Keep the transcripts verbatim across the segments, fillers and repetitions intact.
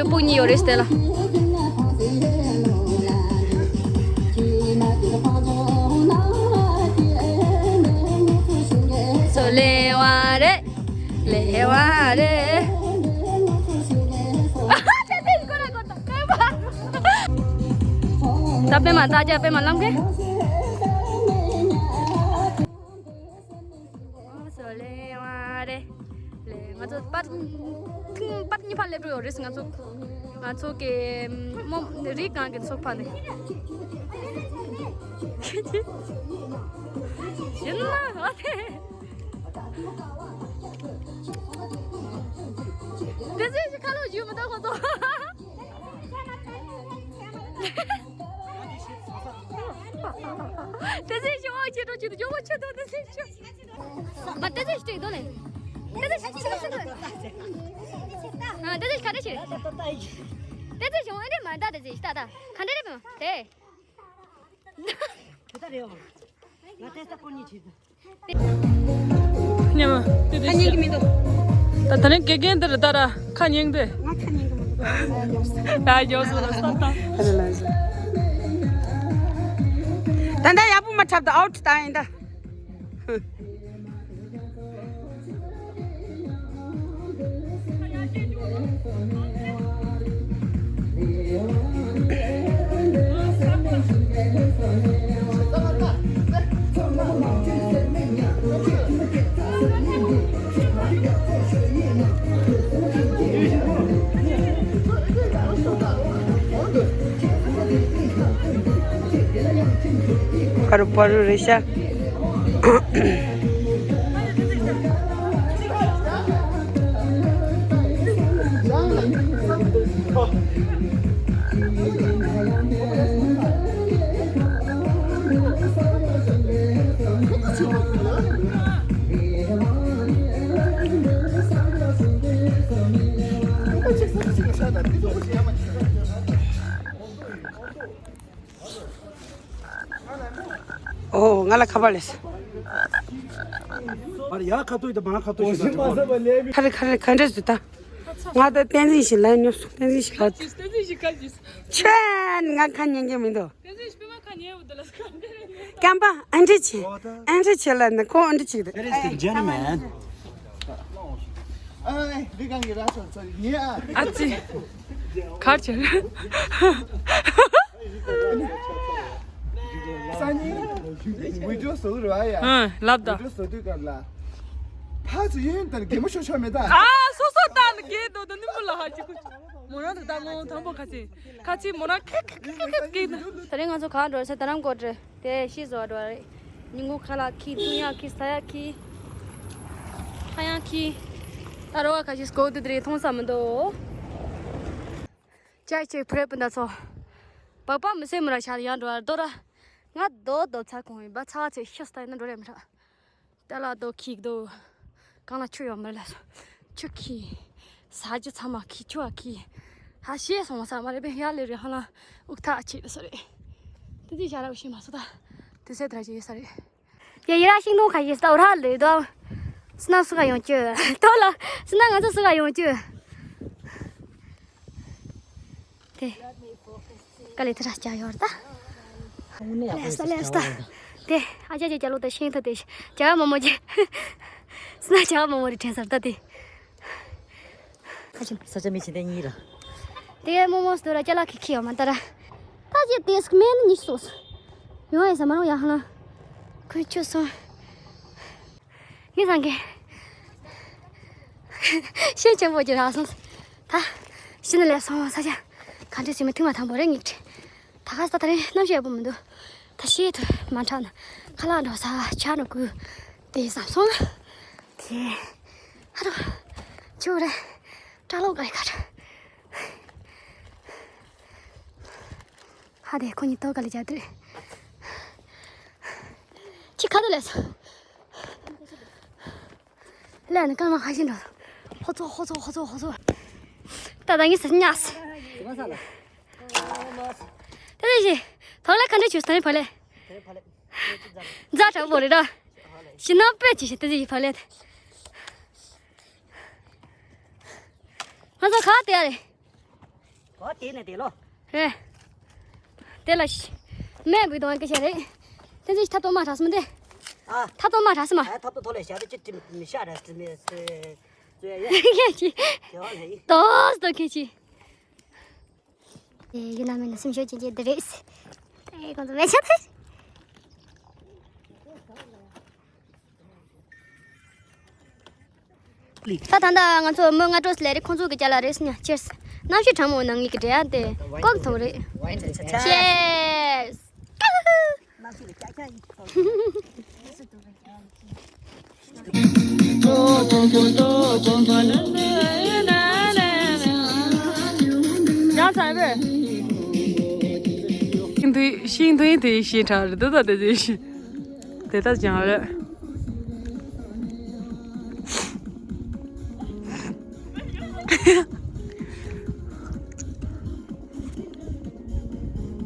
སྤུན་གཉིས་ཡོད་རེད་དེ་ལ། ཚོ་ལེ་བ་རེད། ལེ་བ་རེད། ད་པད་མ་ད་རྒྱ་པད་མ་ལམ་གེ། ཨོ་སོ་ལེ་བ་རེད། ལེ་ང་ཚོ་པར་ཐིང་པར་གཉིས་ཕར་སླེབས་འགྲོ་ཡོད་རེད། ང་ཚོ་ང་ཚོ་གི་མོ་རིགས་གང་གི་ཚོགས་པ་ནས་ཡིན་ན་ཨ་ཕེ། དེ་ཚོས་ཁ་ལོ་ཞུ་མི་འདུག་ཁོ་ཚོ། དེ་ཚོས་ཞུ་བ་ཁྱེད་འགྲོ་ཁྱེད་འགྲོ་ཡོང་བ་ཁྱེད་འགྲོ་དེ་ཚོས་ཞུ། མ་དེ་ཚོས་ཞུ་དོ་ལེ། དེ་ཚོས་ཞུ་ཞུ་ཞུ། ཨ་དེ་ཚོས་ག་རེ་ཞུ། དེ་ཚོས་ཞུ་ཨེ་འདྲས་མ་ད་དེ་ཚོས་ཞུ་ད་ད་ག་འདྲས་རེད་པ་དེ། དེ་ད་རེད་ཨོ། ང་དེ་ས་ཀོ་ཉི་ཆེ་ད། ཉི་མ། ཁ་ཉན་གི་མི་འདུག་ད་ད་ནི་དགེ་རྒན་འདིར་ད་ར་ཁ་ཉན་དེ། ང་ཁ་ཉན་གི་མི་འདུག་ད་ཡོང་སོང་ལ་ས་ད། ད་ད་ཡག་པོ་མ་འཁྲབ་ད་ཨའུ་ཊི་ད་ཡིན་ད། པ་རུ་པ་རུ་རེད་ཤག་ཨོ་ང་ལ་ཁ་པར་ལས། ཨ་རེ་ཡ་ཁ་ཏོ་ཡི་ད་མ་ཁ་ཏོ་ཞིག་ད། ཁ་རེ་ཁ་རེ་ག་འདྲ་ཞིག་ད། ང་ད་བསྟན་འཛིན་ཞིག་ལ་ཉོ་སོང་བསྟན་འཛིན་ཞིག་ལ། བསྟན་འཛིན་ཞིག་ག་ཅིག་ཁྱོད་ང་ཁ་ཉན་གི་མི་འདུག་བསྟན་འཛིན་ཞིག་པད་མ་ཁ་ཉན་འུ་ད་ལ་སྐམ་པ་ཨ་འདྲ་བྱེད། ཨ་འདྲ་བྱེད་ལ་ནི་ཁོ་ཨ་འདྲ་བྱེད་གི་འདུག Where is the gentleman? ཨ་འདི་གང་གི་ར་སོ་སོ་ཉེ་ཨ། ཨ་ཙི། གར་བྱེད། སང་ཉིན་བི་ཌིའོ་བཟོ་གི་རེད་བ་ཡ། ཨ་ལབ་ད། བི་ཌིའོ་བཟོ་དུས་སྐབས་ལ། ཕར་ཚུར་གཡས་གཡོན་བལྟས་ནས་གད་མོ་ཤོར་ཤོར་མེད་ད། ཨ་སོ་སོ་བལྟས་ནས་གད་འདུག་ད་ནི་མོ་ལ་ཧ་ཅིག་གོ། མོ་རང་ད་ལྟ་ངོ་དང་པོ་ཁ་ཆེ། ཁ་ཆེ་མོ་རང་ཁེ་ཁེ་ཁེ་ཁེ་གད་འདུག་ད་རེས་ང་ཚོ་གང་འགྲོ་ཟེར་ད་རམ་གོ་འདྲ་དེ་ཤི་བཟོ་འགྲོ་རེད། ཉིན་གུང་ཁ་ལག་ཁྱེར་འཐུང་ཡག་ཁྱེར་ཟ་ཡག་ཁྱེར། ཁ་ཡག་ཁྱེར། ད་རོ་བ་ཁ་ཤས་སྐོར་དུས་དེ་རེད་མཐོང་ས་མི་འདུག་ཅག་ཅིག་བུ་རེད་སྤུན་ཟླ་ཚོ། པགས་པ་མི་སེམས་མི་ར་ཤ་ཡང་འགྲོ་བར་དོ་ར། ང་རྡོ་རྡོ་ཚ་གོང་ཡིན་པ་ཚ་བ་ཚེ་ཤི་སྟ་ཡིན་ན་འགྲོ་རེད་མི་ར། ད་ལ་རྡོ་ཁྱེར་རྡོ། གང་ལ་ཆུ་ཡོད་མི་ར་ལ། ཆུ་ཁྱེར། ཟ་རྒྱུ་ཚང་མ་ཁྱེར་ཆུ་བ་ཁྱེར། ཧ་ཤེས་སོང་བ་ས་མ་རེད་པས་ཡ་ལེ་རེད་ཧ་ལ། འུག་ཐག་ཆེ་བ་ས་རེད། དེ་དུས་ཞྭ་ར་བ་ཤེས་མ་སོ་ད། དུས་ཚོད་དར་ཞིག་ཡོད་ས་རེད། ཡ་ཡི་ར་ཤིང་སྡོང་ཁ་ཤས་སྟ་བ་ར་ལོས་དོ། སི་ན་སུ་ག་ཡོང་ཅུ། དོ་ལ། སི་ན་ང་ཚོ་སུ་ག་ཡོང་ཅུ། དེ། ག་ལེ་དེ་ར་ཅག་ཡོར་ད། ལེ་སྟ་ལེ་སྟ། དེ། ཨ་ཅག་ཅག་ཅག་ལོ་ད་ཤིང་ཐ་དེ། ཅག་མོ་མོ་ཅེ། སི་ན་ཅག་མོ་མོ་རི་དྲན་སར་ད་དེ། ཁ་ཆེམས་ས་ཆ་མི་ཆེན་ཏེ་གཉིས་ར། དེ་མོ་མོ་སྟོ་ར་ཅ་ལག་ཁི་ཁི་ཡོད་མ་ད་ར། ད་ཅི་དེ་སྐ་མེན་ཉི་སོ་སོ། ཡོང་ཡ་ས་མ་རུང་ཡ་ཧ་ལ། ཁོས་ཆུ་སོང་། མི་སང་གེ་ཤེས་ཆེན་པོ་ཅིག་རག་སོང་། ད་ཤི་ན་ལས་སོང་ས་ཆ་ག་འདྲ་ཞིག་མི་ཐུག་མ་ཐང་པོ་རེད་ངེས་ཀྱི། ད་ག་ས་ད་རེད་གནམ་གཤིས་ཡག་པོ་མི་འདུག་ད་ཤེས་ཐུ་མ་འཁྲབ་ན་ཁ་ལག་འགྲོ་ས་ཆ་ནོ་གུ་དེ་བསམ་སོང་། དེ་ཧ་རོ་ཆུ་རེད་སྐྲ་ལོག་ག་རེ་ག་རེ། ཧ་དེ་ཁོ་གཉིས་ཏོག་ག་ལེ་བྱ་དུས། ཁྱི་ཁ་དུ་ལས་སོང་། ལས་ནི་ཀ་མ་ཁ་ཤིན་འགྲོ། ཧོ་ཚོ་ཧོ་ཚོ་ཧོ་ཚོ་ཧོ་ཚོ། ད་ད་ངས་སི་ཉག་སི། ད་ད་ཞི། བག་ལེབ་ག་འདྲ་བྱུང་ས་ནི་བག་ལེབ། རྫ་དྲག་པོ་རེད་ད། ཞི་ན་པེ་ཅི་ཞི་ད་ད་ཞི་བག་ལེབ། ང་ཚོ་ག་དེ་ཡ་རེད། ཨོ་དེ་ནས་དེ་ལོ། ཧེ། དེ་ལ་ཤི། མེད་བུ་དང་སྐད་ཆ་རེད། དེ་ཚོ་ཐབ་ཏོ་མ་རག་སི་མ་དེ། ཨ། ཐབ་ཏོ་མ་རག་སི་མ། ཨ་ཐབ་ཏོ་ཐོ་ལས་བྱ་དེ་ཅི་ཏི་མི་ཤ་ར་སི་མི་སི། ཙུ་ཡ་ཡ། ཁྱེད་ཀྱིས། དེ་བ་ལ་ཡིན། ཏོག་ཏོ་ཁྱེད་ཀྱིས། ཨེ་ཡུལ་ལ་མེད་ན་སེམས་ཤུགས་ཅན་གྱི་འདི་རེད། ཨེ་ཁོང་ཚོ་མེད་ཆ་ཐལ། ད་ད་ལྟ་ང་ཚོ་མི་ལྔ་དྲུག་ལས་རེད། ཁོང་ཚོ་གི་ཅ་ལག་རེད་ཟེར་ན། ཅེར་སི། གནམ་གཤིས་གྲང་མོ་ནང་ངི་གི་འདྲེ་ཡ་དེ་ཀོག་ཐོག་རེད། ཅེར་སི། ཡང་ཚ་བས། ཤིང་དུ་ཤིང་དུ་དེ་ཤིང་ཁྲ་རེད་འདུག་ད་དེ་ཚོའི་ཤིང་། དེ་ལྟར་ཀྱང་རེད།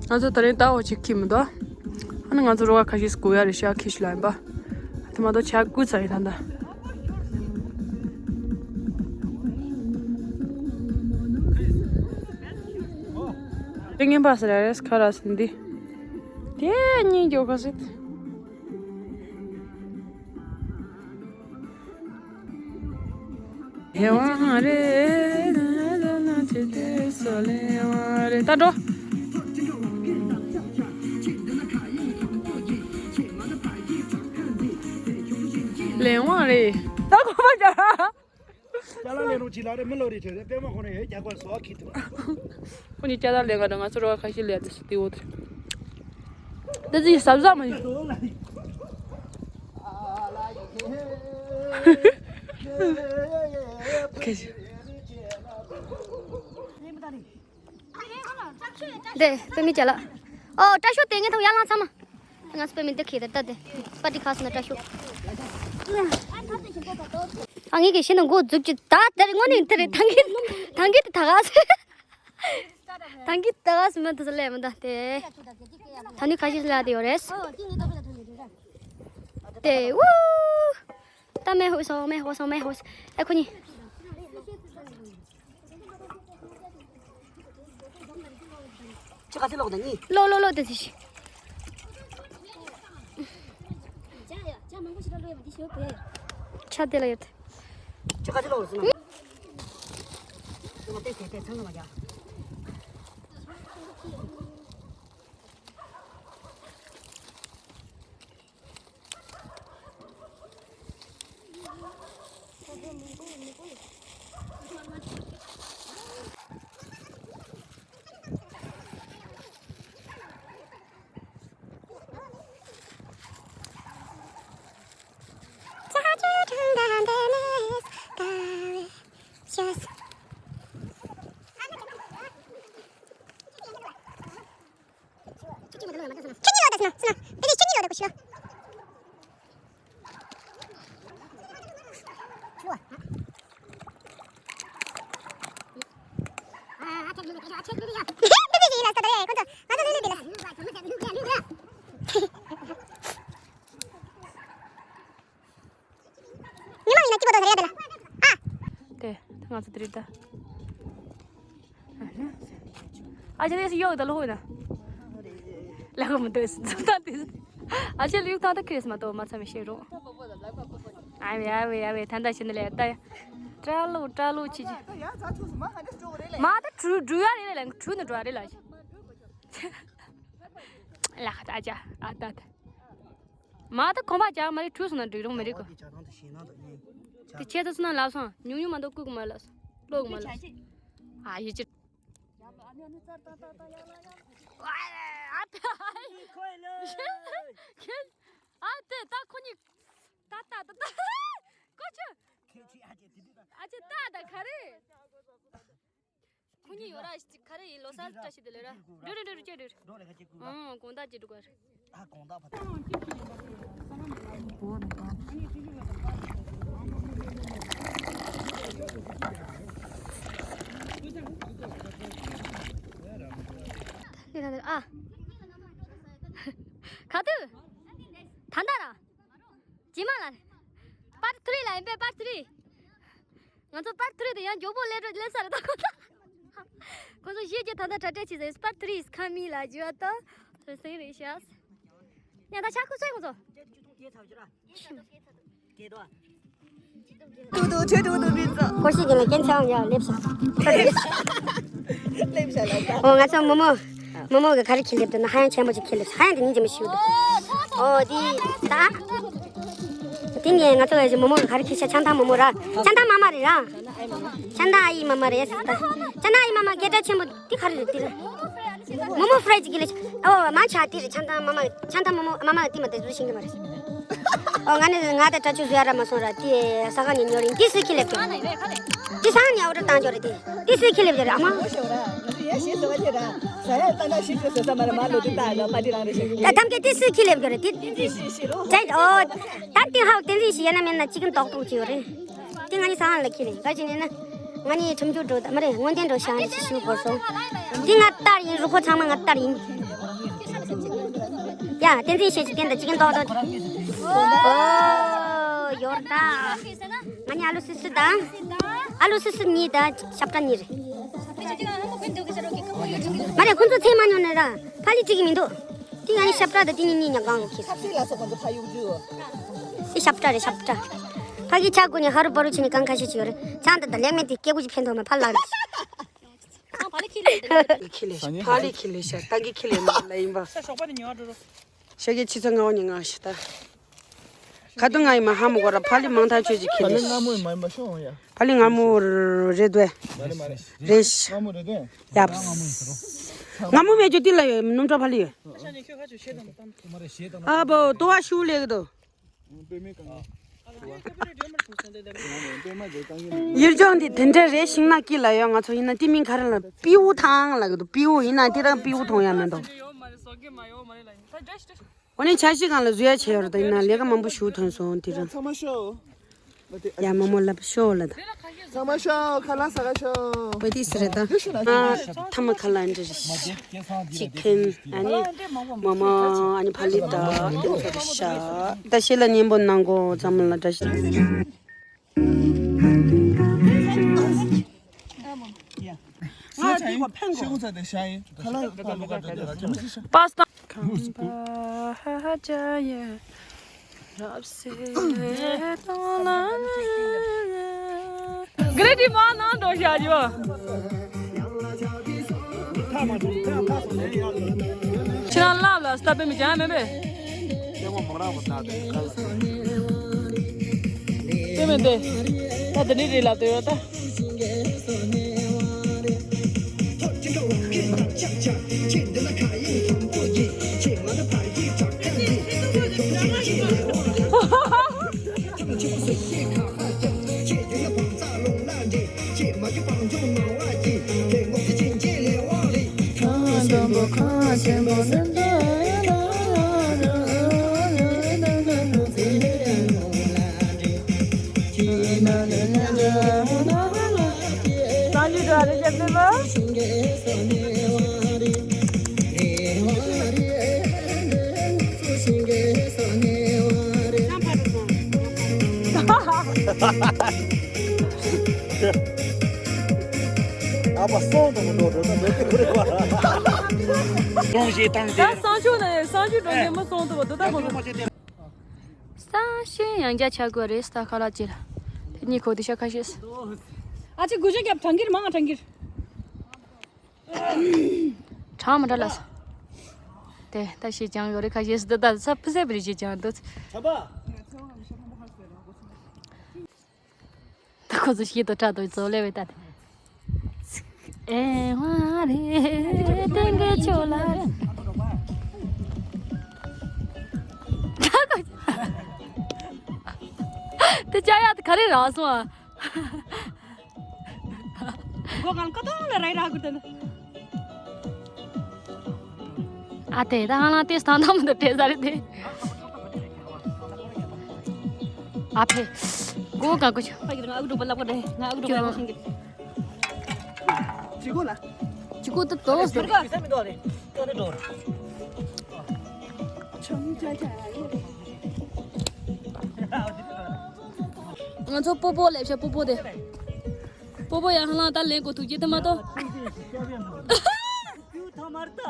ང་ཚོ་ད་རིང་ལྟ་བ་ཅིག་ཁྱིམ་མི་འདུག་ཨ་ནི་ང་ཚོ་རོ་ག་ཁ་ཤས་སུ་གོ་ཡ་རེ་ཤ་ཁི་ཤི་ལ་ཡིན་པ། དེ་མ་གཏོགས་ཆ་ཀུ་ཚ་ཡིན་ད་ད། དེ་ངན་པ་ཟེར་རེད་ཁ་ར་ཟིན་འདི། དེ་གཉིས་མགྱོགས་ཁ་ཟིན། ལེན་དབང་རེད། ལེན་དབང་རེད། ད་འགྲོ། ལེན་དབང་རེད། ད་གོ་མ་རྒྱག་ཅ་ལག་ལེན་རོགས་གྱིས་ལ་རེ་མི་ལོ་རེ་ཁྲེ་རེ་པད་མ་ཁོ་ན་ཡོད་རྒྱ་གར་སོགས་ཁྱི་ཐུག་ཁོ་གཉིས་ཅ་ལག་ལེན་ག་ད་ང་ཚོ་རོ་ཁ་ཤས་ལས་དུ་སི་ཏི་འོ་དེ། འདི་ཚོ་ཡི་ཟབ་ཟབ་མ་ཡིན། ཁ་ཤས། འདི་པད་མའི་ཅ་ལག་ཨོ་བཀྲ་ཤོག་དེ་ངས་ཐོག་ཡར་ལངས་ཚང་མ། ང་ཚོ་པད་མའི་འདི་ཁེ་དར་ལྟ་དེ། པར་ཏི་ཁ་སོང་ན་བཀྲ་ཤོག་ཨ་ངས་ཀྱི་ཤེས་ན་མགོ་འཛུགས་ཀྱི་ད་དེར་དངོས་གནས་དེ་རེད། ཐང་གི་ཐང་གི་དེ་ད་ག་སེ། ཐང་གི་ད་ག་སེ་མ་དེ་སེ་ལས་མི་འདུག་སྟེ། ད་ནི་ཁ་ཤས་ལ་དེ་ཡོད་རེད། དེ་ཝུ། ད་མེ་ཧོ་སོང་མེ་ཧོ་སོང་མེ་ཧོ་སོང་། ཨེ་ཁོ་གཉིས། ཆུ་ག་ཚོད་ལོག་ད་ནི། ལོ་ལོ་ལོ་དེ་ཚོ་ཤི། ཆ་དེ་ལ་ཡོད། ཆུ་ག་ཚོད་ལོག་སོང་ན། ང་དེ་དེ་དེ་ཚང་མ་རྒྱ། ཉི་མ་ཡིན་ན་སྐྱིད་པོ་འདུག་ཟེར་ཡ་དེ་ལ། ཨ། དེ་ང་ཚོ་དེ་རིགས་ད། ཨ་ཅེ་དེ་སུ་ཡོག་ད་ལོ་ཧོ་ཡིན་ན། ལ་ཁོ་མི་འདོད་སུ་ད་དེ། ཨ་ཅེ་ལུག་ཐང་ད་ཁེ་རེ་སི་མ་གཏོགས་མ་ཚ་མི་ཤེས་རོགས། ཨ་བེ་ཨ་བེ་ཨ་བེ་ད་ད་ཤི་ནི་ལེ་ད་ཡ། ཏྲ་ལོ་ཏྲ་ལོ་ཆི་ཆི། མ་ད་གྲུ་གྲུ་ཡ་རེ་ལ་ལ་གྲུ་ནི་འགྲོ་ཡ་རེ་ལ་ཤི། ལ་ཁ་ད་ཅ་ཨ་ད་ད། མ་ད་གོམ་པ་རྒྱག་མ་རེད། ཁྲུས་སོང་ན་འགྲིག་རུང་མི་རིག་གོ། དེ་ཁྱེད་ཚོ་སོང་ན་ལབ་སོང་། ཉུང་ཉུང་མ་གཏོགས་བཀུག་མ་ལབ་སོང་། ཀློག་མ་ལབ་སོང་། ཨ་ཡི་ཅི། ཨ་དེ་ད་ཁོ་གཉིས་ད་ད་ད་ད་ཀོ་ཆུ། ཨ་ཅེ་ད་ད་ག་རེ། ཁོ་གཉིས་ཡོད་ར་ག་རེ་ཡིན། ལོ་གསར་བཀྲ་ཤིས་བདེ་ལེགས་ར། འགྲོ་རེ་འགྲོ་རེ་ཅེ་འགྲོ་རེ། ཨང་དགོང་དག་ཅེ་འགྲོ་ག་རེ། ཨ་དགོང་དག་བ་དང་། ཨ། ག་དུས། ད་ལྟ་ར། རྗེས་མ་ལ། པར་ཐི་རི་ལ་ཡིན་པས་པར་ཐི་རི། ང་ཚོ་པར་ཐི་རི་དེ་ཡང་མགྱོགས་པོ་སླེབས་སླེབས་ས་རེད་ད་ཁོ་ཐག་ཁོ་ཚོ་གཞས་ཀྱི་ད་ལྟ་གྲ་སྒྲིག་བྱས་ཟིན། Part three is coming ལ་བརྗོད་ད། སོ་སེང་རེད་ཤག་ཉ་ད་ཆ་ཁུ་ཚོད་ཁོ་ཚོ། ཏུ་ཏུ་ཁྲེ་ཏུ་ཏུ་པི་ཙ། ཁོ་ཤི་གི་ལ་རྐྱེན་ཆང་ཡ་སླེབས་ཤག་སླེབས་ཤག་ལ། ཨོ་ང་ཚོ་མོ་མོ། མོ་མོ་གི་ག་རེ་ཁྱེར་སླེབས་འདུག་ན། ཧ་ཡང་ཆེན་པོ་ཅིག་ཁྱེར་སླེབས་ཤག་ཧ་ཡང་དེ་ཉིན་རྗེས་མ་ཤིའུ་འདུག་ཨོ་དེ་ད། དེ་ནས་ང་ཚོ་གི་མོ་མོ་གི་ག་རེ་ཁྱེར་ཤག་ཆང་ཐང་མོ་མོ་ར། ཆང་ཐང་མ་མ་རེད་ར། ཆང་ཐང་ཨ་ཡི་མ་མ་རེད་ད། ཆང་ཐང་ཨ་ཡི་མ་མ་སྐད་གྲགས་ཆེན་པོ་དེ་ག་རེ་རེད་དེ་ར། མོ་མོ་ཧྥ་རའི་ཅིག་ལས། ཨོ་མ་ཆ་དེ་རེད། ཆང་ཐང་མ་མ་ཆང་ཐང་མོ་མོ་མ་མ་དེ་མ་དེ་ཚོ་ཤེས་ཀྱི་མ་རེད། ཨོ་ང་ནི་ང་དང་དྲ་ཆུ་བཟོ་ཡ་ར་མ་སོང་ར་དེ་ས་ག་ནས་ཉོ་རིན་དེ་སུས་ཁྱེར་སླེབས་ཀྱི། དེ་ས་ག་ནས་ཨོ་ཏོ་བཏང་འཇོག་རེད་དེ། དེ་སུས་ཁྱེར་སླེབས་ཀྱི་ར་ཨ་མ། ད་ཐམ་ཀའི་དེ་སུས་ཁྱེར་སླེབས་ཀྱི་རེད་དེ། ཨོ་ད་དེ་ཧའོ་བསྟན་འཛིན་ཞིག་ཡིན་ན་མིན་ན་གཅིག་གིས་ཏོག་ཏོག་བྱེད་ཡོད་རེད། དེ་ང་ནི་ས་ག་ལ་ཁྱེར་རེད་ག་ཅི་ནས་ན། ང་ནི་ཁྲིམས་སྦྱོར་འགྲོ་ད་མ་རེད། སྔོན་བསྟན་འགྲོ་ཤག་ནི་ཤི་ཤུ་གོ་སོང་། འདི་ང་ལྟར་ཡིན། རུ་ཁོ་ཚང་མ་ང་ལྟར་ཡིན། ཡ་བསྟན་འཛིན་ཤེས་ཀྱི་བསྟན་ད་ཅི་གིན་ཏོག་ཏོག་ཨོ་ཡོར་ད། ང་ནི་ཨ་ལུ་སི་སི་དང་། ཨ་ལུ་སི་སི་གཉིས་དང་ཞབས་ཁྲ་གཉིས་རེད། མ་རེད་ཁོང་ཚོ་ཚེ་མ་ཉོ་ནས་ར་ཕ་ལི་ཅིག་གི་མི་འདུག་དེ་ང་ནི་ཞབས་ཁྲ་དང་དེ་གཉིས་གཉིས་ཉག་གང་ལོ་ཁྱེར། ཐབས་ཤེས་ལ་སོགས་པ་ཚོ་ཕ་ཡུག་རྒྱུ། དེ་ཞབས་ཁྲ་རེད་ཞབས་ཁྲ། ཕ་གི་ཆ་དགོས་ནས་ཧ་རུ་པ་རུ་བྱས་ནས་གང་ཁ་ཤས་ཅིག་ཡོད་རེད། ཆང་དང་དང་ལེགས་མེད་དེ་སྐྱེ་དགུ་ཅིག་ཕན་ཐོགས་མེད་ཕ་ལགས་རེད། ཁྱི་ལས་ཕ་ལས་ཁྱི་ལས་ཤ་ཏ་གི་ཁྱི་ལས་ནང་ལ་ཡིན་པ། ཤ་ཞོགས་པ་དེ་ཉོ་བ་འགྲོ་རོགས། ཤ་གི་ཆི་ཚ་ང་བ་ཉི་ང་ཤི་ད། ཁ་ཏུ་ང་ཡི་མ་ཧ་མ་གོ་ར་ཕ་ལི་མང་ཐག་ཆོད་ཅིག་ཁྱི་ཕ་ལི་ལས་ཤ། སྔ་མོ་ཡིན་མ་ཡིན་པ་ཤོག་ཡ། ཕ་ལི་སྔ་མོ་རེད་དོ། མ་རེད་མ་རེད། རེད་ཤ། སྔ་མོ་རེད་དོ། ཡབ། སྔ་མོ་མེད་རྒྱུ་ཏི་ལ་ཡོད་སྣུམ་གྲོགས་ཕ་ལི་ཡོད། ཨ་བོ་ཏོ་བ་ཤུ་ལེ་གི་དོ། ཡུལ་ལྗོངས་འདི་དེ་འདྲ་རེད་ཤིང་ནགས་དཀྱིལ་ལ་ཡོད། ང་ཚོ་ཡིན་ན་དེ་མིང་ག་རེ་ལ་པིའུ་ཐང་ལ་གི་འདུག་པིའུ་ཡིན་ན་དེ་རང་པིའུ་ཐོང་ཡ་མེད་འདུག་འོ་ནི་འཆར་གཞི་སྒང་ལ་བཟོ་ཡ་བྱས་ཡོད་རེད། ད་ཡིན་ན་ལས་ཀ་མང་པོ་ཞུ་ཐོན་སོང་དེ་རང་། ཚང་མ་ཤོག་ཡ་མོ་མོ་ལབ་ཤོག་ལ་ད། ཚང་མ་ཤོག་ཁ་ལག་ཟ་ག་ཤོག་པ་ཏི་སི་རེད་ད། ཨ་ཐ་མ་ཁ་ལག་འདྲ་རེད། ཅིག་ཁན་ཨ་ནི་མོ་མོ་ཨ་ནི་ཕ་ལི་ད་ཨེ་ཚོ་རེད་ཤག་ད་ཤེས་ལ་སྙན་པོ་གནང་གོ་ཚང་མ་ལ་བཀྲ་ཤིས། པ་སྟ། ག་རེ་དེ་མ་ནང་འགྲོ་བཞག་རྒྱུ། ཁྱེད་རང་ལབ་ལ་སྟབས་པའི་མི་ཅང་མེད་པས། དེ་མིན་ཏེ། ད་དེ་ནི་རེད་ལབ་དུ་ཡོད་ད། ཨ་ཕ་སོང་དང་མི་འགྲོ་འགྲོ་ན་འགྲོ་གི་རེད་པ། སོང་ཞེས་བཏང་ད་སྟེ། སང་ཞོགས་ནས་སང་ཞོགས་འགྲོ་ནས་མི་སོང་དུ་བ་འདུག་ད་གོ་འདུག་སང་ཞོགས་ཡང་བསྐྱར་ཆགས་དགོས་རེད་ད་ཁ་ལག་ཅིག་ལ། དེ་གཉིས་ཁོ་དེ་ཤ་ཁ་ཤས། ཨ་ཅེ་དགུ་ཤ་རྒྱབ་གྲང་གིར་མང་ང་གྲང་གིར། གྲང་མ་འདྲ་ལ་སོ། དེ་ད་ཤེས་ཀྱང་ཡོད་རེད་ཁ་ཤས་སུ་ད་ད་ས་ཕུ་སེ་བི་རི་ཤེས་ཀྱང་འདུག་ད་ཁོ་ཚོ་ཤེས་དོ་དྲག་དོ་ཚོ་ལེ་བའི་ད་དེ། ཨེ་མ་རེད་ཏན་གེ་ཆོ་ལ། དེ་ཅ་ཡ་དེ་ག་རེ་རག་སོང་ཨ། སྒོ་གང་ཀ་ཏོང་ལ་ར་ར་གུ་ཏན། ཨ་དེ་ད་ཧ་ལང་དེ་སྟང་དང་མི་འདུག་དྲེ་ཟ་རེད་དེ། ཨ་ཕེ། སྒོ་ག་གུ་ཆུ། ཕ་གི་ང་ཨུ་ཀྲུག་པ་ལབ་གོ་དེ་ང་ཨུ་ཀྲུག་པ་ལབ་གོ་ཤིང་གི། ཅི་གོ་ལ། ཅི་གོ་ཏུ་ཏོ་སྟེ། ཅི་གོ་ལ། ང་ཚོ་པོ་པོ་ལེབ་ཤ་པོ་པོ་དེ། སྤོ་བོ་ཡང་ཧ་ལང་ད་ལེན་གོ་ཐུག་རྒྱུ་དེ་མ་གཏོགས། པིའུ་ཐང་མར་ལྟ།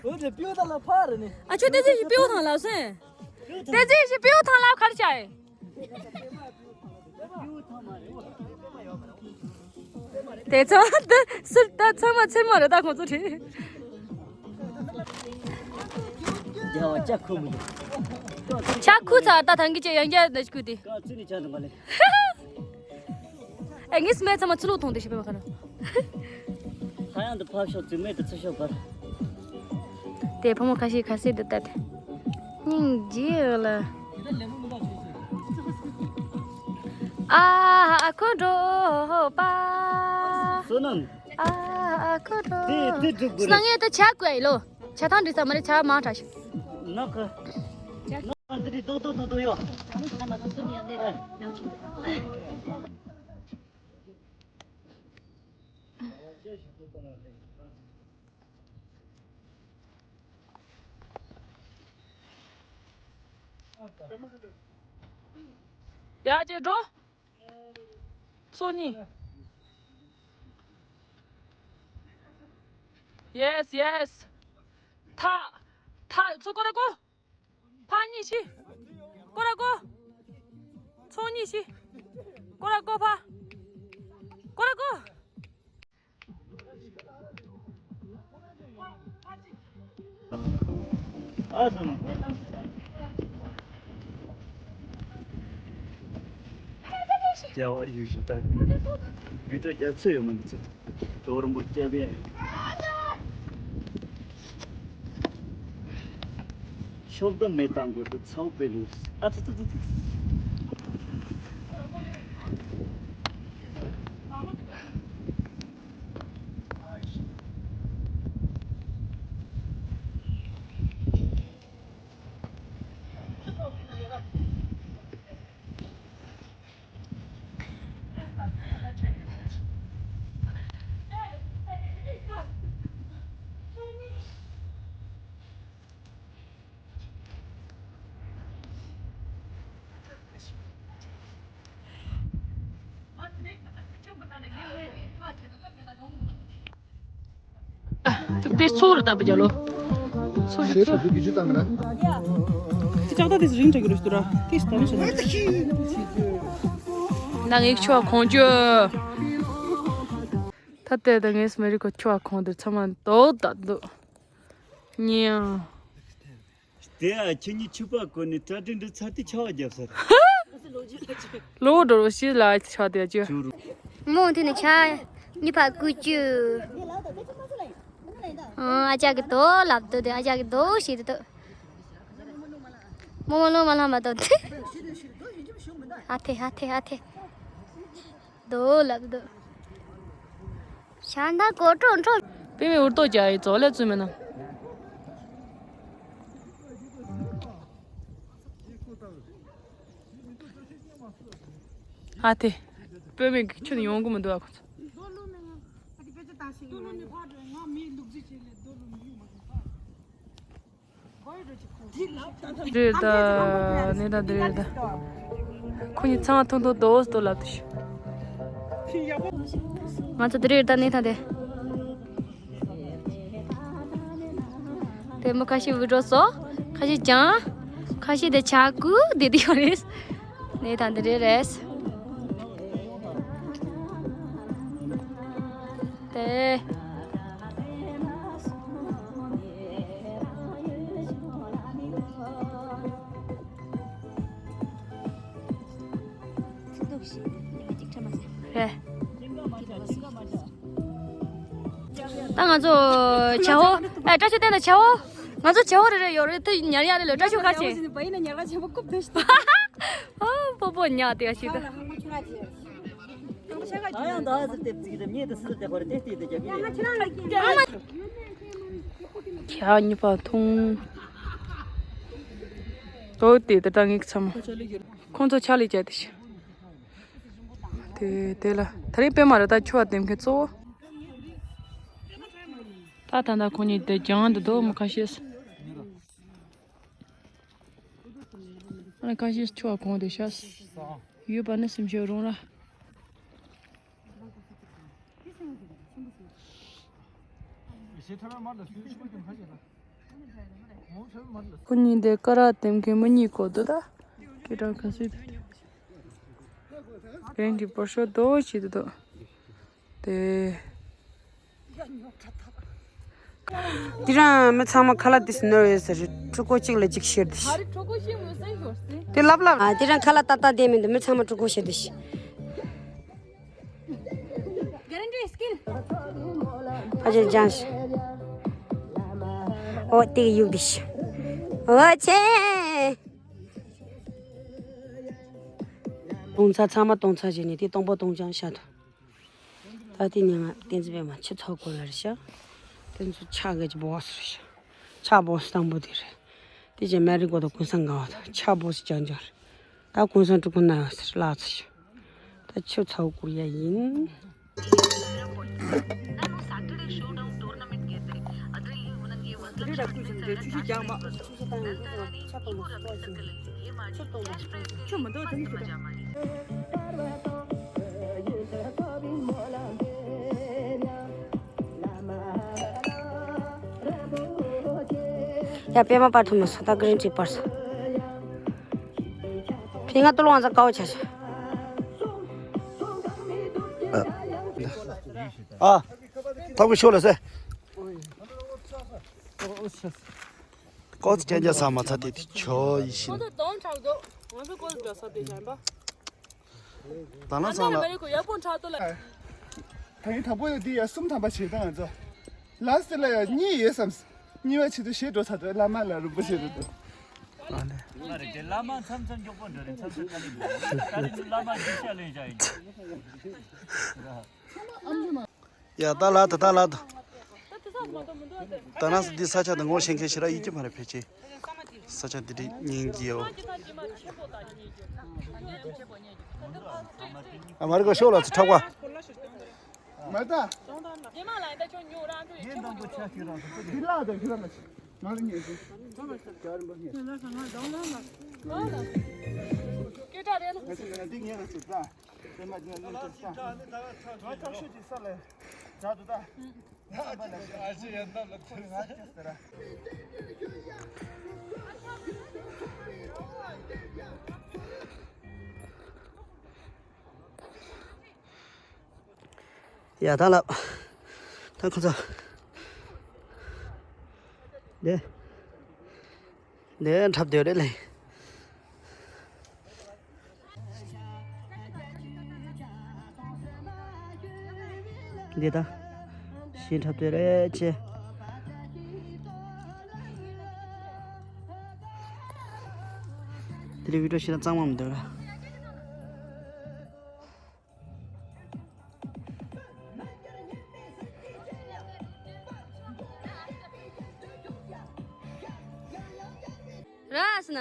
འོ་དེ་པིའུ་ཐང་ལ་ཕར་རེད་ནི། ཨ་ཆོ་དེ་ཅི་ཞིག་པིའུ་ཐང་ལ་སོན། དེ་ཅི་ཞིག་པིའུ་ཐང་ལ་ཁར་ཆ་ཨེ། དེ་ཚོ་ད་སུ་ད་ཚང་མ་ཚེར་མ་རེད་ད་ཁོང་ཚོ་རེད། རྒྱལ་བ་ལྕགས་ཁུ་མི་འདུག་ལྕགས་ཁུ་ཚ་ད་ཐང་གི་ཅེ་ཡང་རྒྱལ་ནས་ཁུ་དེ། ཀ་ཙི་ནི་ཆ་འདུག་མ་ལེ། ཨེ་ངས་སྨད་ཚང་མ་ཚུར་ལོག་ཐོང་དེ་ཞིག་པའི་མ་ཁ་ན། ཧ་ཡང་དུ་ཕབ་ཤོག་ཙི་མེད་དུ་ཚུར་ཤོག་པར། དེ་ཕོ་མོ་ཁ་ཤས་ཁ་སེ་དུ་བཏད། སྙིང་རྗེ་ལ། ཨ་ཁོ་འགྲོ་པ། བསོད་ནམས། ཨ་ཁོ་འགྲོ། དེ་དེ་སྒྲུབ་དགོས་རེད། སྣང་ངེ་ད་ཆ་དགོས་ཡིན་ལོ། ཆ་ཐང་འདྲི་ས་མ་རེད་ཆ་མང་དྲགས་ཤིག་ནག་གི། ནག་འདི་རེད་རྡོག་རྡོག་རྡོག་རྡོག་ཡོད། ཡ་ཅེ་འགྲོ། སོ་གཉིས། Yes, yes. ཐ། ཐ་ཚོ་ཀོ་ར་ཀོ། ཕ་གཉིས་ཤི། ཀོ་ར་ཀོ། ཚོ་གཉིས་ཤི། ཀོ་ར་ཀོ་ཕ། ཀོ་ར་ཀོ། ཨ་ཙི། རྒྱལ་བ་ཡིད་བཞིན་ལྟ། ཡུལ་གྲུ་རྒྱ་མཚོ་ཡོད་མ་འདི་ཚོ། དོ་རུ་མོ་སྐྱབས་ཡས། ཤོག་སྒམ་མེ་བཏང་དགོས་ཏེ་ཚའོ་པེ་ལུས། ཨ་ཙི་ཙི་ཙི་ཙི། དེ་ཚོར་ད་བརྒྱ་ལོ། ཚོར་ཞིག་ཚོར། དེ་ལྕགས་ཐག་དེ་རིང་དྲག་གི་རུ་ཞིག་འདུག་ར། དེ་ཞིག་ད་མི་ཤེས་ན། ན་ངེས་ཆོག་ཁོང་ཅུ། ད་ལྟའི་ད་ངས་མེ་རི་ཁོ་ཆུ་བ་ཁོང་དེར་ཚང་མ་དོག་ད་འདུག་ཉིའང་། དེ་ཨ་ཁྱེད་གཉིས་ཆུ་པ་གོན་ནས་གྲ་སྒྲིག་འདི་ཚར་དུས་ཆར་པ་བརྒྱབ་ས་རེད། ལོ་འགྲོ་རོ་ཤི་ལ་ཆ་དེ་ཅི། ཆུ་རུ། མོ་དེ་ནས་ཆ་གཉིས་ཕ་ཀུ་ཅུ། ཨ་ཅག་གི་དོ་ལབ་དོ་དེ་ཨ་ཅག་གི་དོ་ཞེས་དོ། མོ་མོ་ལོ་མ་ལྷ་མ་དོ་དེ། ཨ་ཐེ་ཨ་ཐེ་ཨ་ཐེ། རྡོ་ལབ་རྡོ། ཤ་འདའ་གོ་ཀྲོ་འཕྲོ། པེ་མེ་འུར་ཏོ་རྒྱག་ཡི་ཙོ་ལེ་ཙུ་མེ་ན། ཨ་ཐེ། པེ་མེ་ཁྱོད་ཡོང་གི་མི་འདུག་ཨ་ཁོ་ཚོ། རེད་ད། གནས་སྟངས་དེ་རེད་ད། ཁོ་གཉིས་ཚང་མ་ཐུང་ཐུང་དོ་དོ་ལབ་དུས། ང་ཚོ་དེ་རེད་ད་གནས་སྟངས་དེ། དེ་མོ་ཁ་ཤས་འུར་འགྲོ་སོ། ཁ་ཤས་ཀྱང་། ཁ་ཤས་དེ་ཆ་ཀུ་དེ་དེ་ཡོད་རེད། གནས་སྟངས་དེ་རེད་རེད། དེ། རེད། ད་ང་ཚོ་བྱ་བོ། ཨ་བཀྲ་ཤིས་བསྟན་དང་བྱ་བོ། ང་ཚོ་བྱ་བོ་རེ་རེ་ཡོད་རེད་དེ་ཉར་ཡག་རེད་ལ་བཀྲ་ཤིས་གར་ཕྱིན། ཨོ་པོ་པོ་ཉག་དེ་ཡ་ཞིག་ད། ཁྱེད་གཉིས་པ་མཐོང་། དོ་དེ་ད་ད་ངེད་ཚང་མ། ཁོང་ཚོ་ཕྱག་ལས་བྱས་ཏེ་ཤི། དེ་དེ་ལ་ད་རེས་པད་མ་རེད་ད་ཆུ་བ་འདེམས་མཁན་གཙོ་བོ། ད་ད་ད་ཁོང་གཉིས་དེ་རྒྱང་དུ་འདུག་མོ་ཁ་ཤས། ཨ་ནི་ཁ་ཤས་ཆུ་བ་གོང་དུ་ཤ་ཡོད་པ་ནི་སེམས་ཤོར་རུང་ར། ཁོ་གཉིས་དེ་ཀ་ར་དེམ་གི་མི་གཉིས་གོ་དུ་ད། ཀི་ཀྲང་ཁ་སི་དུ། གན་གི་པོ་ཤོ་དོ་ཅི་དུ་དོ། དེ། དེ་རང་མི་ཚང་མ་ཁ་ལག་དེ་སི་ནོར་ཡོད་ཟེར། ཕྲུ་གུ་གཅིག་ལ་གཅིག་ཤེར་དུ་ཤི། དེ་ལབ་ལབ། ཨ་དེ་རང་ཁ་ལག་ཏག་ཏག་དེ་མི་འདུག་མི་ཚང་མ་ཕྲུ་གུ་ཤེར་དུ་ཤི། ག་རེ་འདྲ་སྐྱིད། ཕ་ཆེ་ཅང་ཤི། ཨོ་དེ་གི་ཡུག་དེ་ཤི། ཨོ་ཆེ། སྟོང་ཚ་ཚང་མ་སྟོང་ཚ་བྱས་ནས་དེ་སྟོང་པ་སྟོང་ཅང་ཤ་དང་། ད་དེ་ནས་ང་བསྟན་འཛིན་པད་མ་ཆུ་ཚོད་དགུ་ལ་རེད་ཤག་དེ་ཚོ་ཕྱག་གི་སྦོ་སི་རེད་ཤག་ཕྱག་སྦོ་སི་དང་པོ་དེ་རེད། དེ་རྗེས་མེ་རི་ཀོ་དང་ཀུན་བཟང་གང་བ་དང་ཕྱག་སྦོ་སི་རྐྱང་རྐྱང་རེད། ད་ཀུན་བཟང་ཕྲུ་གུ་ན་ཡོད་ཟེར་ལགས་ཚོ་ཤག་ད་ཆུ་ཚོད་དགུ་ཡ་ཡིན། ཡ་པད་མ་པར་ཐུབ་མ་སོང་། ད་གི་རིང་གཅིག་པར་སོང་། ཕི་ང་ཏུ་ལོང་ཟ་ཀའོ་ཆ་ཆ། ཨ། ཐབ་ཀྱི་ཤོག་ལ་ཟེ། ཀོ་ཙི་ཅན་ཅ་ས་མ་ཚ་དེ་དེ་ཆོ་ཡི་ཤིན། ང་ཚོ་དོན་དྲག་འདུག་ང་ཚོ་ཀོ་ཙི་འགྲོ་ས་དེ་གཞན་པ། ད་ལ་ཚང་ལ། ད་ཡིན་དང་པོ་ཡོད་དེ་ཡ་གསུམ་ཐམ་པ་བྱེད་ད་ང་ཚོ། ལ་སི་ལ་ཡ་གཉིས་ཡོད་བསམ། གཉིས་པ་ཆེད་དུ་ཞེ་འགྲོ་ཚར་དུ་བླ་མ་ལ་རུམ་པ་བྱེད་དུ་འདུག་ང་རེ་དེ་བླ་མ་མཚམས་མཚམས་མགྱོགས་པོ་འགྲོ་རེད། མཚམས་མཚམས་ཁ་ལེ་འགྲོ་རེད། ད་རེ་བླ་མ་རྒྱུ་ཆ་ལེན་བྱ་ཡིན། ཡ་ད་ལ་ད་ད་ལ་ད། ད་ནང་སུ་འདི་ས་ཆ་དང་ངོ་ཤེས་མཁན་ཞེ་དྲག་ཡོད་ཀྱི་མ་རེད་ཕལ་ཆེར། ས་ཆ་འདི་འདྲའི་སྙིང་རྗེའོ། ཨ་མ་རི་ཀ་ཤོག་ལ་ཚུར་ཁྲག་པ། མ་ད། འདི་ལ་ད་ཁྱོད་རང་ཚོ་ཁྱོད་རང་ལ་ཅི། མ་རི་ཉེ་ཚུ། སྐད་གྲགས་རེད་ལ། ང་ཚོ་ང་འདི་ངས་ང་ཚོ་ད། དེ་མ་འདི་ང་ཚོ་ད། ང་ཁྲག་ཤོད་ཅིག་ས་ལ། ད་དུ་ད། ཡ་ད་ལབ། ད་ཁོ་ཚོ། ནས། ནས་འཁྲབ་སྡོད་རེད་ལེ། འདི་ད། ཤིང་འཁྲབ་དེ་རེད་ཆེ། དེ་རིང་བི་ཌིའོ་ཤེས་ན་གཙང་མ་མི་འདུག་ར། ར་ཨ་སི་ན།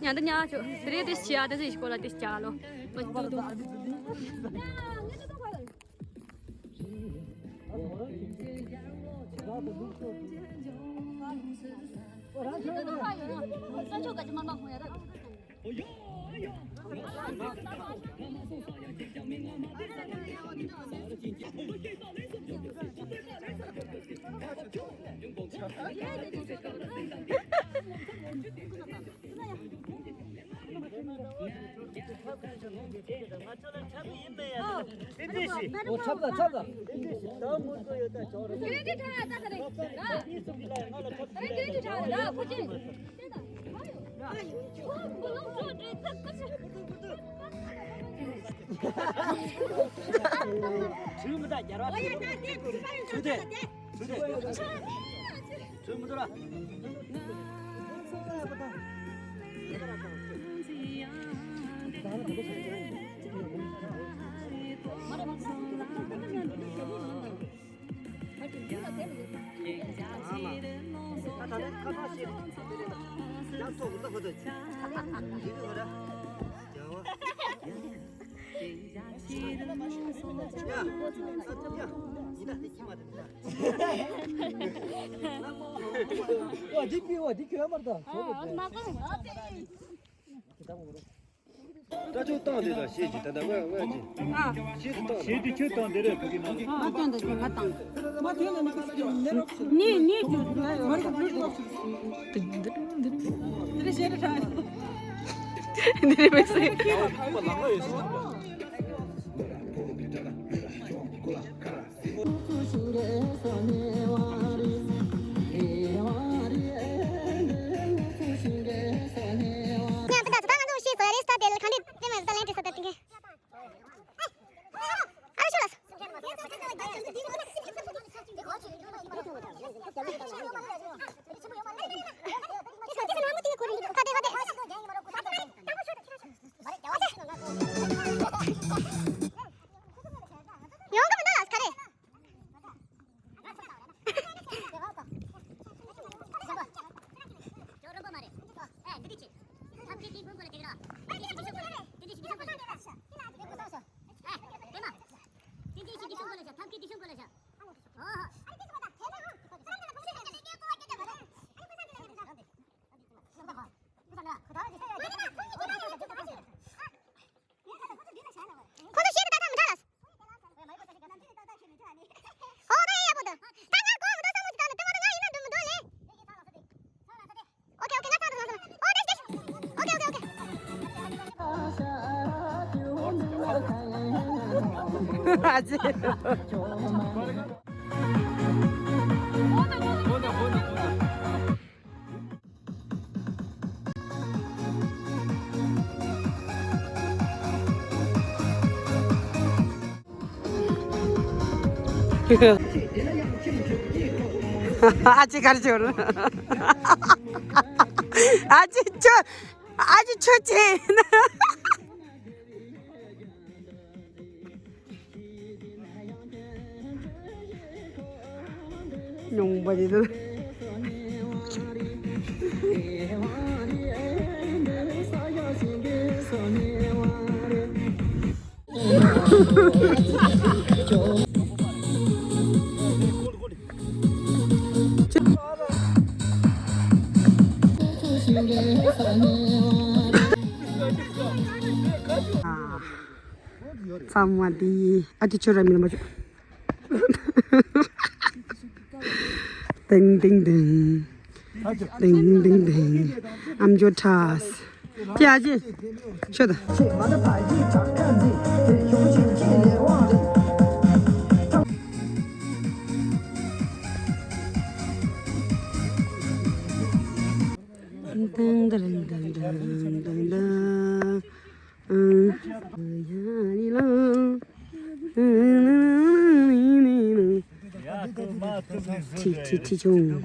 ཉ་ད་ཉ་ཆོ། དེ་རེད་དེ་ཤི་ཡ་དེ་ཟིག་ཤི་གོ་ལ་དེ་ཤི་ལོ། ད་ཁྱོད་བཏང་དེ་དང་ཤེས་ཀྱི་ད་ལྟ་ང་ང་ཀྱི་ཨ། ཤེས་དུ་བཏང་། ཤེས་དུ་ཁྱོད་བཏང་དེ་རེད་བུ་གི་ནང་། ཨ་བཏང་དེ་ང་བཏང་། ནི་ནི་ཁྱོད་ང་རེ་ག་བླུགས་འགྲོ། འདི་རེད་ཤེས་རེད་ཤ། འདི་རེད་མི་སྲིད། ཡོང་གི་མི་འདུག་ག་རེ། ཁོ་ཚོ་ཤེས་ཀྱི་ད་ཐག་མི་འདྲ་ལ། ཨོ་ད་ཡ་ཡ་པོ་འདུག་ད་ང་གོ་མི་འདུག་བསམ་བློ་ཅིག་བཏང་ནས་དེ་མ་ད་ང་ཡིན་ན་འགྲོ་མི་འདུག་ལེ། ཨོ་ཁེ་ཨོ་ཁེ་ང་ཚང་དུ་ང་ཚང་། ཨོ་དེ་དེ། ཨོ་ཁེ་ཨོ་ཁེ་ཨོ་ཁེ། ཨ་ཙི། ཨ་ཅེ་གར་ཅོར། ཨ་ཅེ་ཅོ། ཨ་ཅེ་ཆོ་ཅེ། ཉུང་པ་རེད། ཚང་མ་འདི་ཨ་ཅེ་ཆོས་ར་མིན་མ་བྱུང་། ཏིང་ཏིང་ཏིང་། ཏིང་ཏིང་ཏིང་། ཨམ་ཅོག་ཁྲ། ཅི་ཨ་ཅེ། ཤོད་ད། ཏིང་ཏིང་ཏིང་ཏིང་ཏིང་། ཁྲི་ཁྲི་ཁྲི་ཆུང་།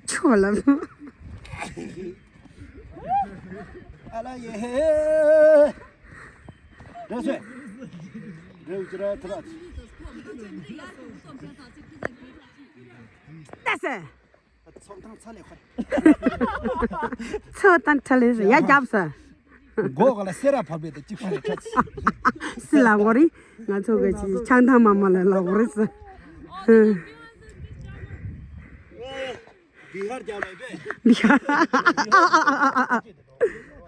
ཆོག་ལ། ཨ་ལ་ཡེ། རེ་སེ། རེ་ཅི་ར་ཐ་ར། ད་སེ། ཚོགས་དང་ཚ་ལས་ཁོ། ཚོགས་དང་ཚ་ལས་ཡ་རྒྱབ་ས། མགོ་ག་ལ་སེ་ར་ཕབ་པའི་ད་གཅིག་ཕ་རེ་ཁྲ། སི་ལ་མགོ་རི། ང་ཚོ་གི་ཅི་ཆང་ཐང་མ་མ་ལ་ལ་མགོ་རི་ས། འདི་ཧར་རྒྱབ་ལ་ཡོད་པས། འདི་ཧར།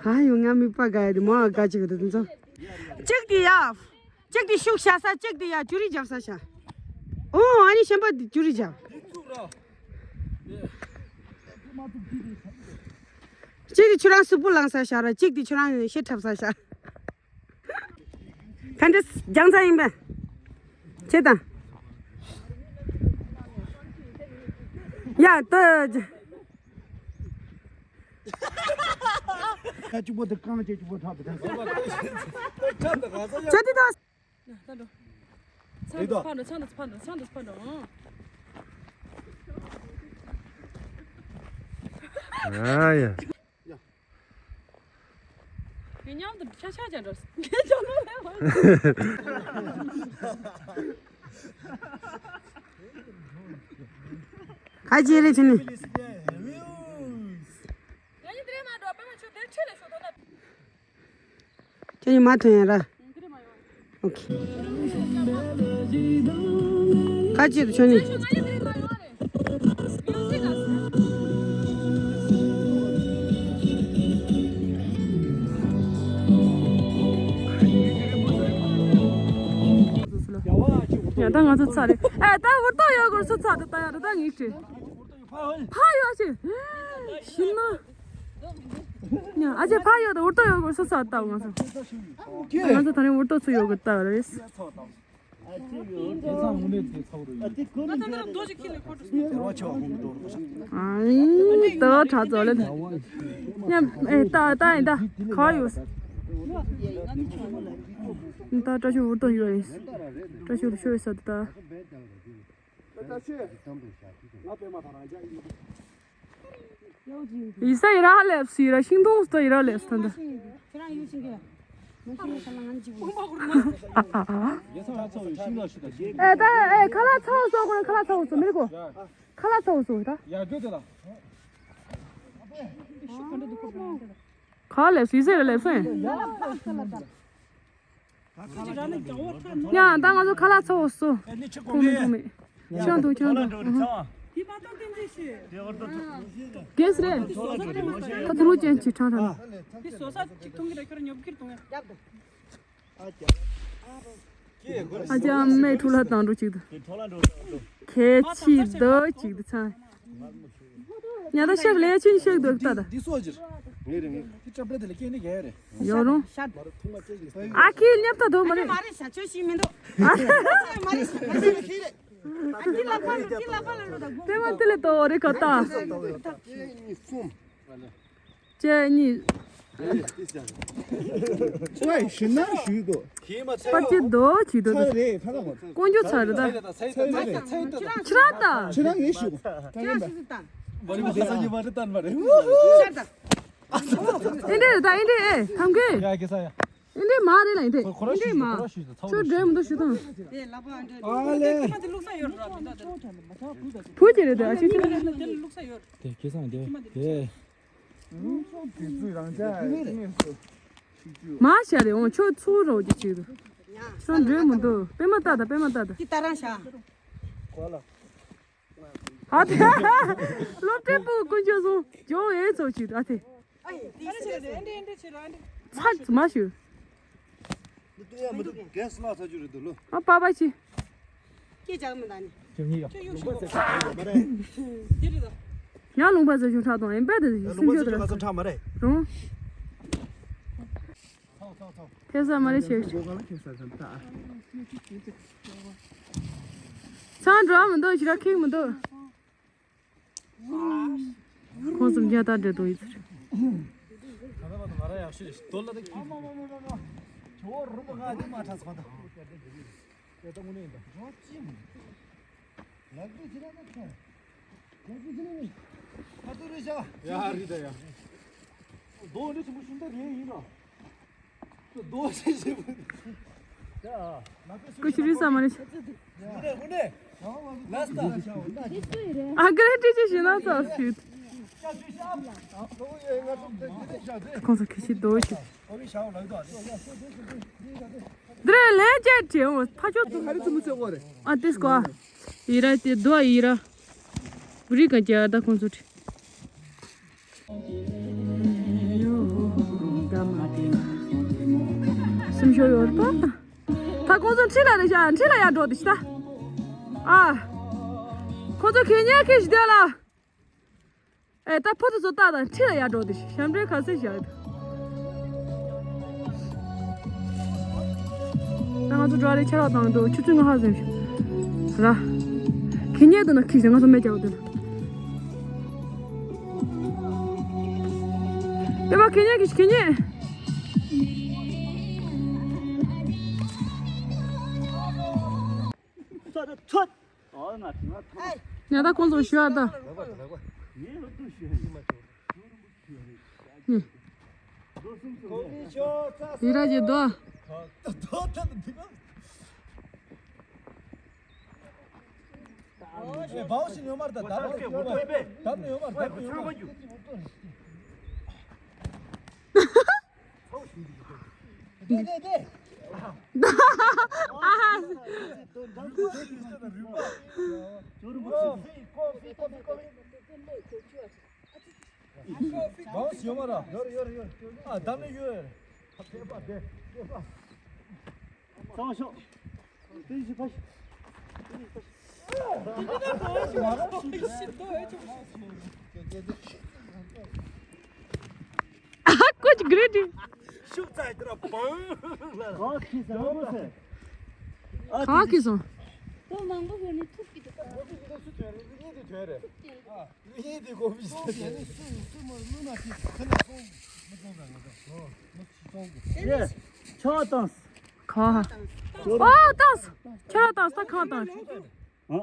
ཧ་ཡོང་ང་མི་པ་ག་ཡ་དེ་མོ་ག་ཅིག་དེ་ཚོ། གཅིག་དེ་ཡ། གཅིག་དེ་ཤུགས་བྱ་ས་གཅིག་དེ་ཡ་ཅུ་རི་རྒྱབ་ས་ཤ། ཨོ་ཨ་ནི་གཞན་པ་དེ་ཅུ་རི་རྒྱབ། གཅིག་དེ་ཁྱོད་རང་སུ་པུ་ལངས་ས་ཤ་ར་གཅིག་དེ་ཁྱོད་རང་ཤེ་འཁྲབ་ས་ཤ། ད་འདྲ་རྒྱང་ཚ་ཡིན་པས། ཁྱེད་དང་། ཡ་ཏོ། ཁ་གཅིག་པོ་དེ་རྐང་གཅིག་གཅིག་པོ་འཁྲབ་དེ། ཁྱོད་དེ་དང་། ཡ་ད་འགྲོ། ཚང་དུ་ཕར་འགྲོ། ཚང་དུ་ཕར་འགྲོ། ཚང་དུ་ཕར་འགྲོ། ཚང་དུ་ཕར་འགྲོ། ཨ་ཡ། ཡ། མཉམ་དུ་ཆ་ཆ་ཅན་འགྲོ། ཁ་ཅི་རེད་ཅི་ནི། ཁྱོད་ཉི་མ་ཐོན་ཡ་ར། ཨོ་ཁེ། ཁ་ཅི་རེད་ཁྱོད་ནི། ཡ་ད་ང་ཚོ་ཚར་རེད། ཨེ་ད་འུར་རྡོ་ཡོད་དགོས་སུ་ཚར་དུ་ད་ཡ་ད་ད་ངིག་ཁྲི། ཕ་ཡོད་ཆེ། ཤི་ན། ཡ་ཨ་ཅེ་ཕ་ཡོད་ད་འུར་རྡོ་ཡོད་དགོས་སུ་ཚར་ད་ང་ཚོ། ང་ཚོ་ད་ནི་འུར་རྡོ་ཚུ་ཡོད་དགོས་ད་རེད། ཨ་ད་གྲ་ཙོ་ལེ། ཉམ་ཨེ་ད་ད་ཨེ་ད་ག་ཡོད། ད་བཀྲ་ཤིས་འུར་རྡོ་ཡོད་ཨེ། བཀྲ་ཤིས་ལ་ཤོད་ས་ད། ཡིན་ས་ཡི་ར་ལེབ་སི་ར་ཤིང་སྡོང་སྟོ་ཡི་ར་ལེབ་སི་ད་འདི། ཨེ་ད་ཨེ་ཁ་ལག་ཚ་བོ་སོགས་ཁོ་ན་ཁ་ལག་ཚ་བོ་སོགས་མི་རིག་གོ། ཁ་ལག་ཚ་བོ་སོགས་ད། ཁ་ལག་ཚ་བོ་སོགས་ད། ག་ལེབ་སི་ཟེར་ལེབ་སོན། ཡང་ད་ང་ཚོ་ཁ་ལག་ཚ་བོ་སོགས། ཁུངས་མེད་ཁུངས་མེད། ཆང་འདུག་ཆང་འདུག་དེ་མ་གཏོགས་བསྟན་འཛིན་ཤོད། གེས་རེད། ཁ་ཐུ་ལུ་ཅན་གྱི་ཁྲང་ཁྲང་། དེ་བཟོ་ས་ཅིག་མཐོང་གི་རེད་ཁྱོད་རང་ཉོབ་ཀིར་གཏོང་ཡ། ཨ་ཅག་མེ་འཁྲུལ་ལ་བཏང་འགྲོ་ཅིག་ཏུ། ཁེ་ཆི་འདོ་ཅིག་ཏུ་ཚང་། ཉ་ད་ཤག་ལས་ཆིན་ཤག་འདོ་ཏ་ད། འདི་སོ་ཅིར། ངེ་རེ་ངེ་ཁྱི་ཅབ་རེ་དེ་ལ་སྐྱེས་ནི་ག་རེ། ཡོ་རུང་། ཨ་ཁི་ཉབ་ཏ་དོ་མ་རེད། མ་རེད་ཤ་ཆོས་ཤིག་མི་འདུག་མ་རེད་ཤ་མ་རེད་ཤ་མ་རེད་ཤ་རེད། ཨ་ཁི་ལ་པ་ལ་ཁི་ལ་པ་ལ་ལོ་ད་དགོས། དེ་མ་དེ་ལས་དོ་རེ་ག་ཏ། གཅིག་གཉིས། ཝེ་ཞུ་ན་ཞུ་དོ། པ་ཅི་དོ་ཅི་དོ། ཚ་རེད་ཁ་ལ་མ། དཀོན་མཆོག་ཚ་རེད་ད། ཚ་རེད་ད། ཚ་རེད་ད། ཁྱི་རང་ད། ཁྱི་རང་ངས་ཞུ། ཁྱི་རང་ཞུ་ད། མ་རེད་མ་རེད་ས་ཉི་མ་རེད་ཏན་མ་རེད། ཤར་ད། ཨེ་འདྲེ་རེད་ད་ཨེ་འདྲེ་ཨེ་ཐམ་གེ། ཡ་གེ་ས་ཡ། ཨེ་འདྲེ་མ་རེད་ལ་ཨེ་འདྲེ། ཁོ་རང་ཨེ་འདྲེ་མ། ཁོ་རང་ཞུ་ད་ཚ་བོ་ཁྱོད་འདྲེ་མི་འདུག་ཞུ་དང་། དེ་ལ་པ་ཨེ་འདྲེ། ཨ་ལེ། ཁྱི་མ་དེ་བླུག་ས་ཡོད་ར་མི་འདུག་དེ། བུ་ཅི་རེད་ད་ཨ་ཤི་ཅི་རེད། དེ་ལ་བླུག་ས་ཡོད། དེ་གེ་ས་འདི་དེ། མ་ཤ་རེ་འོང་ཁྱོད་ཚུར་རོགས་ཀྱི་ཅིག་ཏུ། ཁྱོད་འདྲེ་མི་འདུག་པད་མ་ལྟ་ད་པད་མ་ལྟ་ད། ཏི་ཏ་རང་ཤ། ཨ་དེ། སློབ་གྲྭའི་སྤུ་དཀོན་མཆོག་གསུམ་ཇོ་ཨེ་ཚོགས་ཅིག་ཏུ་ཨ་དེ། ཚ་མ་ཤུ། འདི་ཏུ་ཡ་མི་འདུག་གེས་ལ་ཚ་ཅུ་རེད་འདུག་ལོ། ཨ་པ་པ་ཅི། སྐད་ཆ་མི་འདང་ནི། ཁྱོད་གཉིས་ཡོད། ཁྱོད་གཡུག་ཤོག་འདི་རེད་ད། ཡང་ལུང་པ་ཟ་ཆུང་ཁྲག་དང་ཨེམ་པད་དེ་ལུང་པ་སུམ་ཟ་ཆུང་ཅུ་ཁ་ས་ཁྲག་མ་རེད། རུང་། ཐེ་ས་མ་རེད་ཤེས། ཚང་འགྲོ་མི་འདུག་ཞི་ར་ཁེག་མི་འདུག་ཁོང་ཚོ་རྒྱ་ལྟར་འདྲེ་དོ་ཡིན་ཚུལ། ཀུ་ཤུ་རི་ས་མ་རེད། ཨ་ཀ་རེ་ཏི་ཅི་ཞིག་ན་ཚ་སུད། ཁོང་ཚོ་ཁི་ཤི་དོ་ཤི། འདི་རེད་ལན་ཅེ་ཅེ་འོ་ཕ་ཆོ་ཚོ་ཧ་རི་ཚི་མུ་ཚོ་གོ་རེད། ཨ་ཏིས་གོ་ཨ། ཡི་ར་ཏི་དོ་ཡི་ར། བུ་རི་ག་ཅེ་ཨ་ད་ཁོང་ཚོ་ཁྲི། སེམས་ཤོར་ཡོད་པ། ད་ཁོང་ཚོ་ཁྲི་ལ་རེ་བཞག་ཁྲི་ལ་ཡར་འགྲོ་དེ་ཤི་ད། ཨ། ཁོང་ཚོ་ཁེ་ཉེ་ཁེ་ཤི་དེ་ལ། ཨེ་ད་ཕོ་དེ་ཚོ་ལྟ་དང་ཁྲི་ལ་ཡར་འགྲོ་དེ་ཤི་ཞབས་འདྲེན་ག་ཚོད་བཞག་ད། ད་ང་ཚོ་འགྲོ་རེ་ཆ་རོགས་དང་འགྲོ་ཆུ་ཚོད་ང་ཧ་སེམས་ཤོར་ར། ཁེ་ཉེ་དུ་ན་ཁེ་ཤི་ང་ཚོ་མེ་ཅག་དེ་ལ། པེ་པ་ཁེ་ཉེ་ཁེ་ཤི་ཁེ་ཉེ། ཉ་ད་ཁོང་ཚོ་ཞུ་ཨ་ད། ཡི་ར་ཇེ་དོ། ཨེ་བའོ་ཞིག་ཡོད་མ་རེད་ད། ད་ནི་ཡོད་མ་རེད། ད་ནི་ཡོད་མ་རེད། དེ་དེ་དེ། ཨ་ཧ། བའོ་ཞིག་ཡོད་མ་རེད། ཡོད་རེད་ཡོད་རེད་ཡོད་རེད། ཨ་ད་ནི་ཡོད་རེད། ཚང་ཤོག་དེ་ཞིག་ཕ་ཤི། ཨ་ཁོ་ཅི་གི་རེད། ཤུགས་ཚ་དེ་ར་བང་ལ། གང་ཁྱི་ཟ་བ་ཟེར། གང་ཁྱི་སོང་། ལོ་མང་པོ་ཡོད་ནི་ཐུག་གི་འདུག་ག་ལུས་ཡིན་དེ་གོ་བི་ཟེར། ཆོག་དང་། གང་། ཨོ་ཏང་། ཁྱོད་རང་ཏང་། ཁྱོད་རང་ཏང་། ཨ།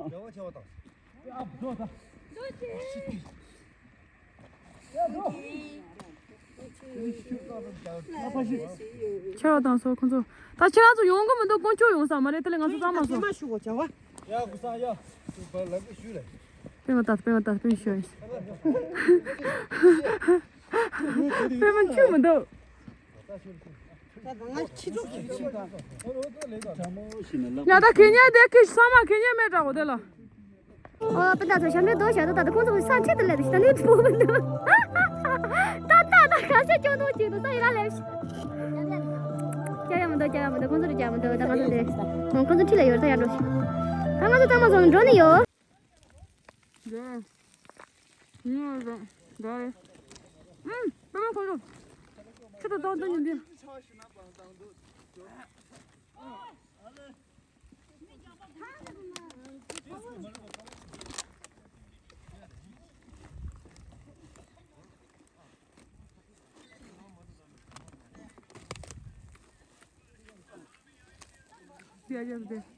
ཁྱོད་རང་ཏང་སོ་ཁོང་ཚོ། ད་ཁྱེད་རང་ཚོ་ཡོང་གི་མི་འདུག་དཀོན་མཆོག་ཡོང་ས་མ་རེད། དེ་ལས་ང་ཚོ་ཚང་མ་སོང་། ཡ་གུ་ས་ཡ། དུ་བ་ལ་གི་ཞུ་ལེ། པེ་མ་ཏ་པེ་མ་ཏ་པེ་མ་ཞུ་ཡིན། པེ་མ་ཆུ་མི་འདུག་ད་ང་ཁྱི་ཚོགས་ཀྱི་ཁྱི་དང་། ཡ་ད་ཁེ་ཉེ་དེ་ཁེ་ས་མ་ཁེ་ཉེ་མེད་འདྲ་གོ་དེ་ལ། ཨོ་པེ་ཏ་ཚོ་ཞབས་འདྲེན་རྡོ་ཞབས་ཏོ་ད་ད་ཁོང་ཚོ་ས་ཆེད་དུ་སླེབས་ཤི་ད་ནི་ཕུ་མི་འདུག་ད་ད་ད་ག་ཚོད་སྐྱོ་མདོག་ཅིག་འདུག་ས་ཡི་ར་སླེབས་ཤི། སྐྱ་ཡ་མི་འདུག་སྐྱ་ཡ་མི་འདུག་ཁོང་ཚོ་རུ་སྐྱ་མི་འདུག་ད་ང་ཚོ་དེ། ཁོང་ཚོ་ཁྲི་ལ་ཡོད་ད་ཡར་འགྲོ་ཤི། ད་ང་ཚོ་ཚང་མ་ཚོ་འགྲོ་ནི་ཡོད། འདྲ། ཉིན་རེ་འདྲ་རེད། ཨུམ། པད་མ་ཁོང་ཁྲོ། ཁྱི་དང་བཏང་བཏང་ཉིན་འདི།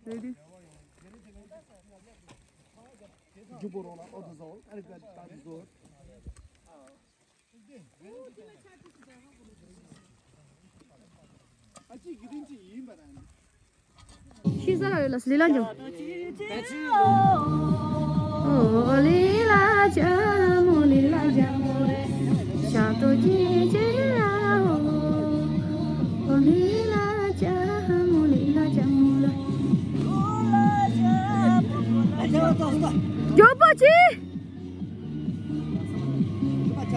Ready? ཤི་ས་ལ་ཡོད་ལ་ལི་ལ་འཇོམས། ཨོ་ལི་ལ་ཇ་མོ་ལི་ལ་ཇ་མོ་རེ། ཤ་ཏོ་ཅི་ཅི་ལ་ཨོ། ཨོ་ལི་ལ་ཇ་མོ་ལི་ལ་ཇ་མོ་རེ། མགྱོགས་པོ་ཅི། ཁ་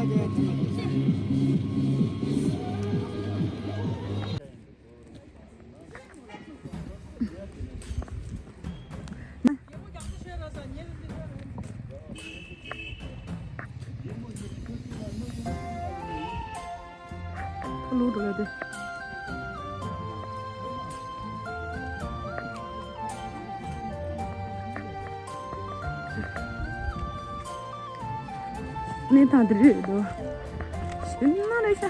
ལོ་འགྲོ་ཡ་དེ། ནས་ཐང་དེ་རེད་དོ། ཤི་ན་རེ་ཤ།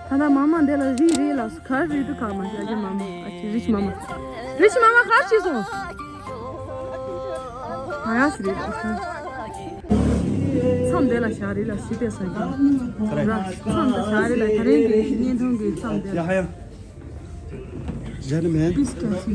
ད་ལྟ་མ་མ་འདི་ལ་རི་རི་ལ་སུ་གར་རི་དུ་གར་མ་ཞག་གི་མ་མ་ཨ་ཅི་རི་ཆི་མ་མ། རི་ཆི་མ་མ་གར་ཆི་སོང་། ང་ཡ་སུ་རི་ལ་སུ། མཚམས་འདི་ལ་ཞག་རི་ལ་ཤི་དེ་ས་གི་ར། མཚམས་འདི་ཞག་རི་ལ་ད་རིང་གི་བརྙན་ཐུང་གི་མཚམས་འདི་ལ། ཡ་ཧ་ཡ། ཇ་ནི་མེན། པིས་ཀ་སི།